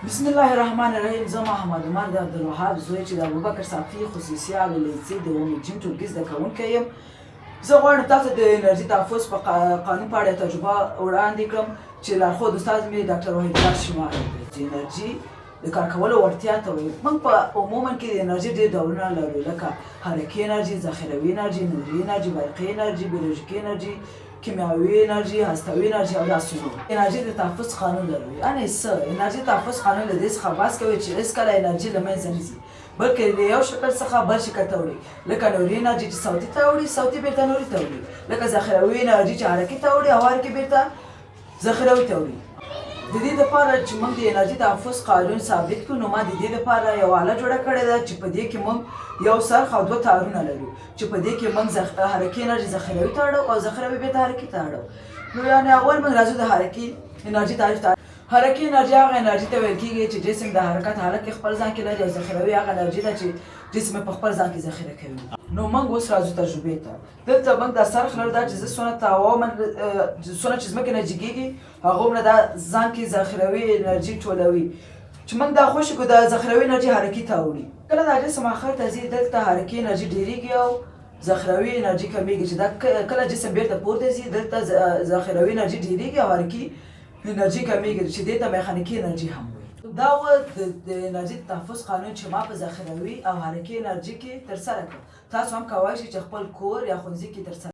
بسم الله الرحمن الرحیم. زه محمد عمر د عبدالوهاب زوی، چې د ابوبکر صافي خصوصي عالي لیسې د اومې جیم ټولګي زده کوونکی یم، زه غواړم تاسو د انرژي تحفظ په قانون په اړه تجربه وړاندې کړم چې لارښود استاد مې ډاکټر وحید الله شینواری دی، چې انرژي د کار کولو وړتیا ته وایي. موږ په عموما کې د انرژي ډېر ډولونه لرو، لکه حرکي انرژي، ذخیروي انرژي، نوري انرژي، برقي انرژي، بیولوژیکي انرژي، کیمیاوي انرژي، هستوي انرژي او داسې نور. انرژي د تحفظ قانون لرو، یعنې څه؟ انرژي تحفظ قانون له دې څخه بحث کوي چې هېڅکله انرژي له منځه نه ځي، بلکې له یو شکل څخه بل شکل ته وړي، لکه نوري انرژي چې صوتي ته وړي، صوتي بېرته نوري ته وړي، لکه ذخیروي انرژي چې حرکي ته وړي او حرکي بېرته ذخیروي ته وړي. د دې لپاره چې موږ د انرژي تحفظ قانون ثابت کړو، نو ما د دې لپاره یو آله جوړه کړې ده چې په دې کې موږ یو څرخ او دوه تارونه لرو، چې په دې کې موږ حرکي انرژي ذخیروي ته اړو او ذخیروي بیرته حرکي ته اړو. نو یعنې اول موږ راځو د حرکي انرژي تعریف ته. حرکي انرژي هغه انرژي ته ویل کېږي چې جسم د حرکت حالت کې خپل ځان کې لري، او ذخیروي هغه انرژي ده چې جسم په خپل ځان کې ذخیره کوي. نو موږ اوس راځو تجربې ته. دلته موږ دا څرخ لرو، دا چې زه څونه تاووم، څونه چې ځمکې نه جګېږي، هغومره دا ځان کې ذخیروي انرژي ټولوي. چې موږ دا خوشې کړو، دا ذخیروي انرژي حرکي ته اوړي. کله دا جسم اخر ته ځي، دلته حرکي انرژي ډېرېږي او ذخیروي انرژي کمېږي، چې دا کله جسم بېرته پورته ځي، دلته ذخیروي انرژي ډېرېږي او حرکي انرژي کمېږي، چې دې ته میخانیکي انرژي هم وایي. دا و د انرژي تحفظ قانون چې ما په ذخیروي او حرکي انرژي کې ترسره کړ. تاسو هم کوای شئ چې خپل کور یا ښوونځي کې ترسره